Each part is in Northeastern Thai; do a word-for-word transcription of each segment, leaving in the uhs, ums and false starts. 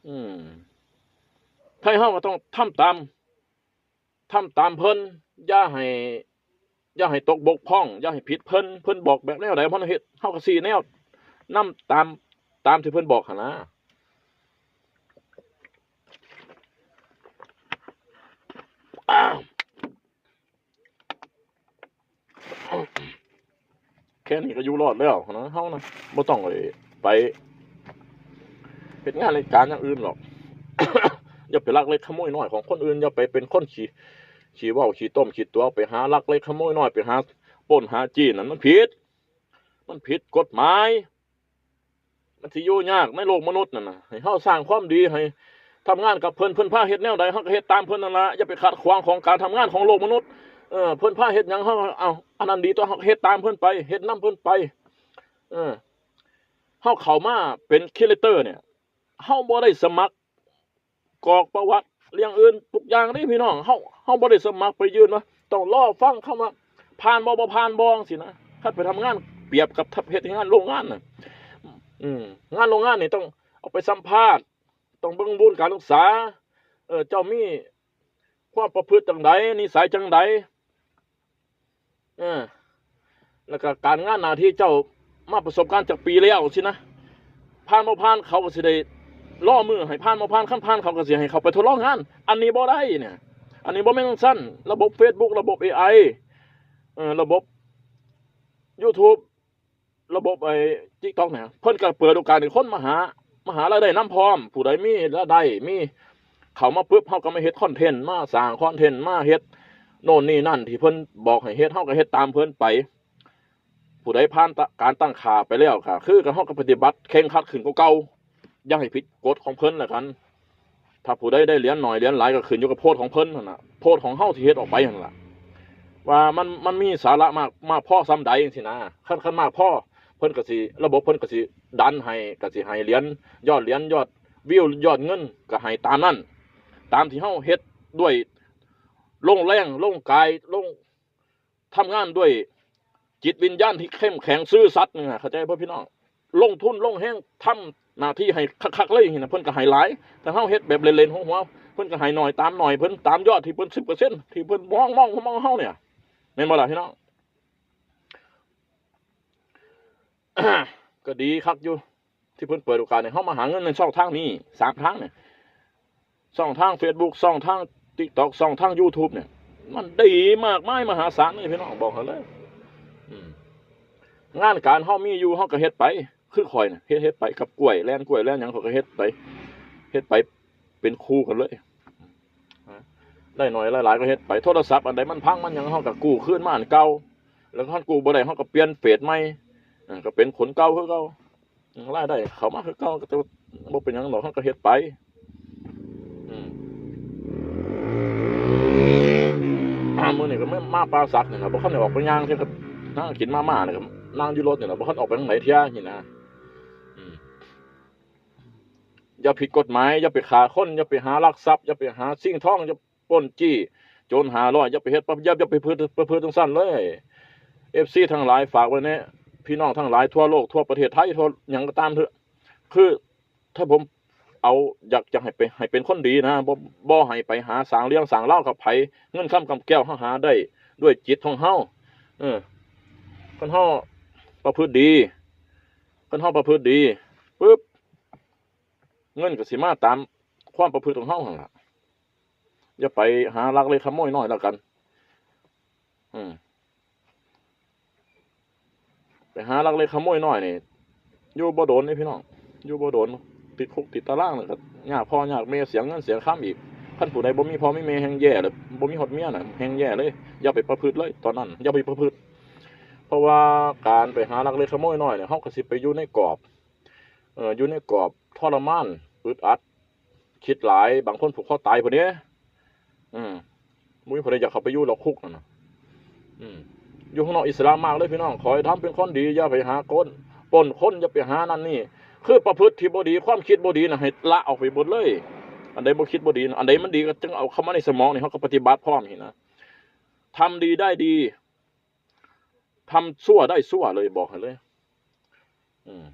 อืม ไทเฮาก็ต้องทำตาม ทำตามเพิ่น อย่าให้ อย่าให้ตกบกพร่อง อย่าให้ผิดเพิ่น เพิ่นบอกแบบแนวใด เฮาเฮ็ด เฮาก็ซี้แนวนำตาม ตามที่เพิ่นบอกหั้นนะ อ้าว แค่นี้ก็อยู่รอดแล้วนะ เฮานะ บ่ต้องไป ไปเฮ็ดงานเฮ็ดการอย่างอื่นหรอก อย่าไปลักเล็กขโมยน้อยของคนอื่น อย่าไปเป็นคนขี้ ขี้เว้าขี้ต้มขี้ตั๋ว ไปหาลักเล็กขโมยน้อย ไปหาปล้นหาจี้นั่น มันผิด มันผิดกฎหมาย มันสิอยู่ยากในโลกมนุษย์นั่นน่ะ ให้เฮาสร้างความดี ให้ทำงานกับเพิ่น เพิ่นพาเฮ็ดแนวใด เฮาก็เฮ็ดตามเพิ่นนั่นล่ะ อย่าไปขัดขวางของการทำงานของโลกมนุษย์ เออ เพิ่นพาเฮ็ดหยัง เฮาเอาอันนั้นดีตั๊ว เฮาก็เฮ็ดตามเพิ่นไป เฮ็ดนำเพิ่นไป เออ เฮาเข้ามาเป็นครีเอเตอร์เนี่ย เฮาบ่ได้สมัครกรอกประวัติเรื่องอื่นทุกอย่างเด้พี่น้อง เฮา เฮาบ่ได้สมัครไปยื่นว่า ต้องรอฟังคำว่าผ่านบ่ บ่ผ่านบ่จั่งซี้นะ คันไปทำงานเปรียบกับเฮ็ดงานโรงงานน่ะ อืม งานโรงงานนี่ต้องเอาไปสัมภาษณ์ ต้องเบิ่งวุฒิการศึกษา เออ เจ้ามีความประพฤติจั่งใด นิสัยจั่งใด เออ แล้วก็การงานหน้าที่เจ้ามาประสบการณ์จักปีแล้วสินะ ผ่านบ่ผ่านเขาก็สิได้รอมื้อให้ผ่านบ่ผ่าน คันผ่านเขาก็สิให้เขาไปทดลองงาน อันนี้บ่ได้เนี่ย อันนี้บ่แม่นจั่งซั้น ระบบ Facebook ระบบ เอไอ เออ ระบบ YouTube ระบบไอ้ TikTok เนี่ย เพิ่นก็เปิดโอกาสให้คนมาหา มาหารายได้นำพร้อม ผู้ใดมีรายได้ มี เข้ามาปุ๊บ เฮาก็มาเฮ็ดคอนเทนต์ มาสร้างคอนเทนต์ มาเฮ็ดโน่นนี่นั่นที่เพิ่นบอกให้เฮ็ด เฮาก็เฮ็ดตามเพิ่นไป ผู้ใดผ่านตะ การตั้งค่าไปแล้วก็คือ ก็เฮาก็ปฏิบัติเคร่งครัดขึ้นกว่าเก่า อย่าให้ผิดกฎของเพิ่นแล้วกัน ถ้าผู้ใดได้เหรียญน้อยเหรียญหลายก็ขึ้นอยู่กับโพสต์ของเพิ่นหั่นน่ะ โพสต์ของเฮาที่เฮ็ดออกไปหั่นล่ะ ว่ามัน มันมีสาระมาก มากพอส่ำใดจั่งซี้นะ คัน คันมากพอ เพิ่นก็สิ ระบบเพิ่นก็สิดันให้ ก็สิให้เหรียญ ยอดเหรียญ ยอดวิว ยอดเงิน ก็ให้ตามนั้น ตามที่เฮาเฮ็ดด้วยลงแรง ลงกาย ลง ทำงานด้วยจิตวิญญาณที่เข้มแข็งซื่อสัตย์นี่นะ เข้าใจบ่พี่น้อง ลงทุนลงแรงทำหน้าที่ให้คักๆเลยนี่นะ เพิ่นก็ให้หลาย แต่เฮาเฮ็ดแบบเล่นๆหัวๆ เพิ่นก็ให้น้อยตามน้อยเพิ่น ตามยอดที่เพิ่น สิบเปอร์เซ็นต์ ที่เพิ่นมอง มอง มองเฮาเนี่ย แม่นบ่ล่ะพี่น้อง ก็ดีคักอยู่ ที่เพิ่นเปิดโอกาสให้เฮามาหาเงินในช่องทางนี้ สามทางเนี่ย ช่องทาง Facebook ช่องทาง TikTok ช่องทาง YouTube เนี่ย มันดีมากมายมหาศาลเลยพี่น้อง บอกให้เลย อืม งานการเฮามีอยู่ เฮาก็เฮ็ดไป คือข่อยน่ะ เฮ็ด เฮ็ดไปกับกล้วย แล่นกล้วย แล่นหยัง ข้อยก็เฮ็ดไป เฮ็ดไปเป็นคู่กันเลย ได้น้อยหลายๆก็เฮ็ดไป โทรศัพท์อันใดมันพังมันหยัง เฮาก็กู้คืนมาอันเก่า แล้วคันกู้บ่ได้ เฮาก็เปลี่ยนเฟซใหม่ เออ ก็เป็นคนเก่าคือเก่า รายได้เข้ามาคือเก่า ก็แต่ว่าบ่เป็นหยังดอก เฮาก็เฮ็ดไป อืม อ่า มื้อนี้ก็มา มาป่าสักนี่ล่ะ บ่คันได้ออกไปย่างเทื่อ ก็นั่งกินมาม่านี่ก็นั่งอยู่รถนี่ล่ะ บ่คันออกไปทางไหนเทื่อนี่นะ อืม อย่าผิดกฎหมาย อย่าไปฆ่าคน อย่าไปหาลักทรัพย์ อย่าไปหาชิงทอง อย่าปล้นจี้ โจรห้าร้อย อย่าไปเฮ็ด อย่า อย่าไปประพฤติ ประพฤติจั่งซั้นเลย เอฟซี ทั้งหลาย ฝากไว้แน่ พี่น้องทั้งหลายทั่วโลก ทั่วประเทศไทย ทั่วหยังก็ตามเถอะ คือ ถ้าผมเอา อยากจะให้ไป ให้เป็นคนดีนะ บ่ บ่ให้ไปหาสร้างเรื่องสร้างราวกับไผ เงินคำกำแก้วเฮาหาได้ด้วยจิตของเฮา เออ คันเฮาประพฤติดี คันเฮาประพฤติดีปุ๊บ เงินก็สิมาตามความประพฤติของเฮาหั่นล่ะ อย่าไปหาลักเล็กขโมยน้อยแล้วกัน อืม ไปหาลักเล็กขโมยน้อยนี่ อยู่บ่โดนเด้พี่น้อง อยู่บ่โดน ติดคุกติดตารางแล้วก็ยากพ่อยากแม่ เสียเงินเสียคำอีก คันผู้ใดบ่มีพ่อมีแม่แฮ่งแย่เลย บ่มีฮอดเมียน่ะแฮ่งแย่เลย อย่าไปประพฤติเลยตอนนั้น อย่าไปประพฤติ เพราะว่าการไปหาลักเล็กขโมยน้อยเนี่ย เฮาก็สิไปอยู่ในกรอบ เอ่อ อยู่ในกรอบทรมาน อึดอัด คิดหลาย บางคนผูกคอตายพุ้นเด้ อืม บ่มีผู้ใดอยากเข้าไปอยู่หรอกคุกนั่นน่ะ อืม อยู่ข้างนอกอิสระมากเลยพี่น้อง ขอให้ทำเป็นคนดี อย่าไปหาคน ปล้นคน อย่าไปหานั่นนี่ คือประพฤติที่บ่ดี ความคิดบ่ดีน่ะ ให้ละออกไปหมดเลย อันใดบ่คิดบ่ดีน่ะ อันใดมันดีก็จั่งเอาเข้ามาในสมองนี่ เฮาก็ปฏิบัติพร้อมนี่นะ ทำดีได้ดี ทำชั่วได้ชั่วเลย บอกให้เลย อืม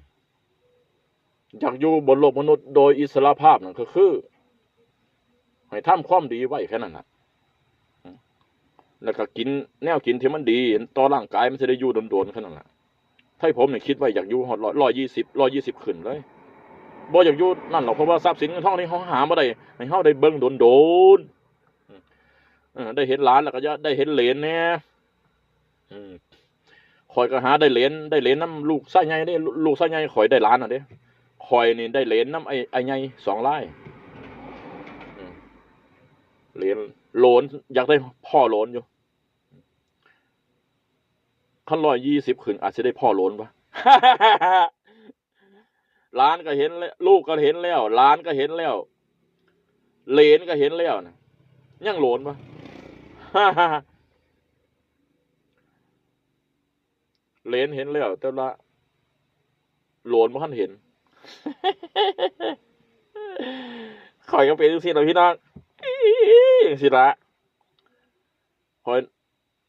อยากอยู่บนโลกมนุษย์โดยอิสรภาพนั่นก็คือ ให้ทำความดีไว้แค่นั้นน่ะ แล้วก็กินแนวกินที่มันดี ต่อร่างกายมันสิได้อยู่โดนๆแค่นั้นแหละ ไทยผมนี่คิดไว้อยากอยู่ฮอดร้อย ร้อยยี่สิบ ร้อยยี่สิบขึ้นเลย บ่อยากอยู่นั่นหรอก เพราะว่าทรัพย์สินเงินทองนี่เฮาหาบ่ได้ ให้เฮาได้เบิ่งโดนๆ เออ ได้เห็นหลานแล้วก็อยากได้เห็นเหลนแหน่ อืม ข้อยก็หาได้เหลน ได้เหลนนำลูกชายใหญ่เด้ ลูกชายใหญ่ข้อยได้หลานน่ะเด้ ข้อยนี่ได้เหลนนำไอ้ ไอ้ใหญ่สองลาย อืม เหลน โหลน อยากได้พ่อโหลนอยู่ คันร้อยยี่สิบขึ้นอาจสิได้พ่อโหลนวะ หลานก็เห็นแล้ว ลูกก็เห็นแล้ว หลานก็เห็นแล้ว เหลนก็เห็นแล้วนะ ยังโหลนวะ เหลนเห็นแล้ว แต่ว่าโหลนบ่ทันเห็น ข้อยก็เป็นจังซี่ล่ะพี่น้อง จังซี่ล่ะ ข้อย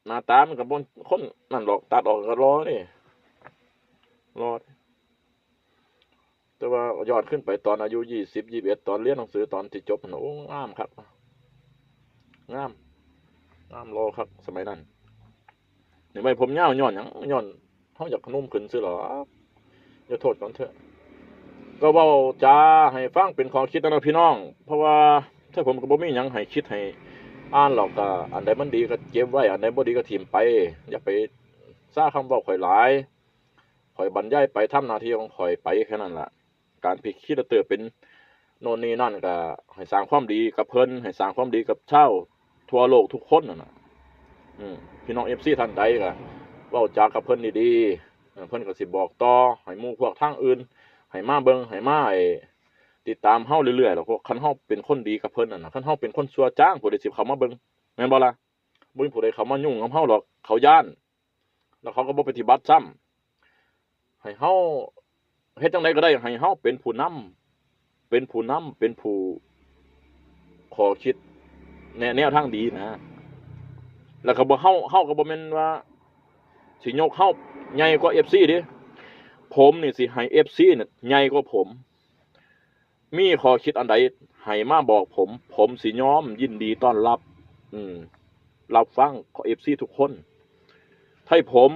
หน้าตามันก็บ่คนนั่นดอก ตัดออกก็หล่อเด้ หล่อเด้ แต่ว่ายอดขึ้นไปตอนอายุยี่สิบ ยี่สิบเอ็ด ตอนเรียนหนังสือ ตอนที่จบหั่นน่ะ โอ้ งามคัก งาม งามหล่อคักสมัยนั้น นี่ไว้ผมยาวย้อนหยัง ย้อนเฮาอยากหนุ่มขึ้นซื่อหรอก อย่าโทษกันเถอะ ก็เว้าจาให้ฟังเป็นข้อคิดนะพี่น้อง เพราะว่าถ้าผมก็บ่มีหยังให้คิดให้อ่านหรอก ก็อันใดมันดีก็เก็บไว้ อันใดบ่ดีก็ถิ่มไป อย่าไปซ่าคำเว้าข้อยหลาย ข้อยบรรยายไป ทำหน้าที่ของข้อยไปแค่นั้นล่ะ การที่ครีเอเตอร์เป็นโน่นนี่นั่นก็ให้สร้างความดีกับเพิ่น ให้สร้างความดีกับชาวทั่วโลกทุกคนนั่นน่ะ อืม พี่น้อง เอฟซี ท่านใดก็เว้าจากับเพิ่นดีๆ เออ เพิ่นก็สิบอกต่อให้หมู่พวกทางอื่น ให้มาเบิ่ง ให้มา ไอ้ ติดตามเฮาเรื่อยๆ แล้วก็คันเฮาเป็นคนดีกับเพิ่นนั่นน่ะ คันเฮาเป็นคนชั่วจ้าง ผู้ใดสิเข้ามาเบิ่ง แม่นบ่ล่ะ บ่มีผู้ใดเข้ามายุ่งกับเฮาหรอก เขาย้าน แล้วเขาก็บ่ปฏิบัติซ้ำ ให้เฮาเฮ็ดจั่งใดก็ได้ ให้เฮาเป็นผู้นำ เป็นผู้นำ เป็นผู้ข้อคิด แนะ แนวทางดีนะ แล้วก็บ่ เฮา เฮาก็บ่แม่นว่าสิยกเฮาใหญ่กว่า เอฟซี เด้ ผมนี่สิให้ เอฟซี เนี่ยใหญ่กว่าผม มีข้อคิดอันใดให้มาบอกผม ผมสิยอมยินดีต้อนรับ อืม รับฟัง เอฟซี ทุกคน ถ้าผม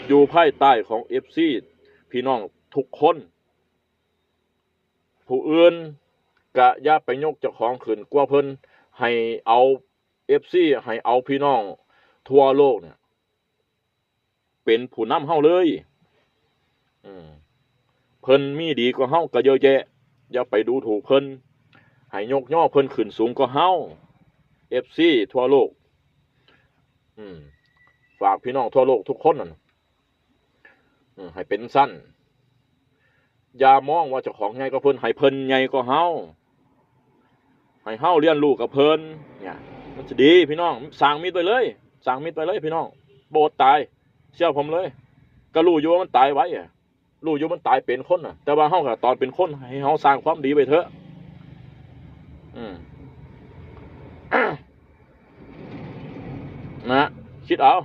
อยู่ภายใต้ของ เอฟซี พี่น้องทุกคน ผู้อื่นกะอย่าไปยกเจ้าของขึ้นกว่าเพิ่น ให้เอา เอฟซี ให้เอาพี่น้องทั่วโลกเนี่ย เป็นผู้นำเฮาเลย อืม เพิ่นมีดีกว่าเฮาก็เยอะแยะ อย่าไปดูถูกเพิ่น ให้ยกย่อเพิ่นขึ้นสูงกว่าเฮา เอฟซี ทั่วโลก อืม ฝากพี่น้องทั่วโลกทุกคนนั่น อืม ให้เป็นซั่น อย่ามองว่าเจ้าของใหญ่กว่าเพิ่น ให้เพิ่นใหญ่กว่าเฮา ให้เฮาเรียนรู้กับเพิ่น เนี่ย มันสิดีพี่น้อง สร้างมิตรไปเลย สร้างมิตรไปเลยพี่น้อง บ่อดตาย เชื่อผมเลย ก็รู้อยู่ว่ามันตายไวอะ รู้อยู่มันตายเป็นคนน่ะ แต่ว่าเฮาก็ตอนเป็นคน ให้เฮาสร้างความดีไปเถอะ อืม นะ คิดเอา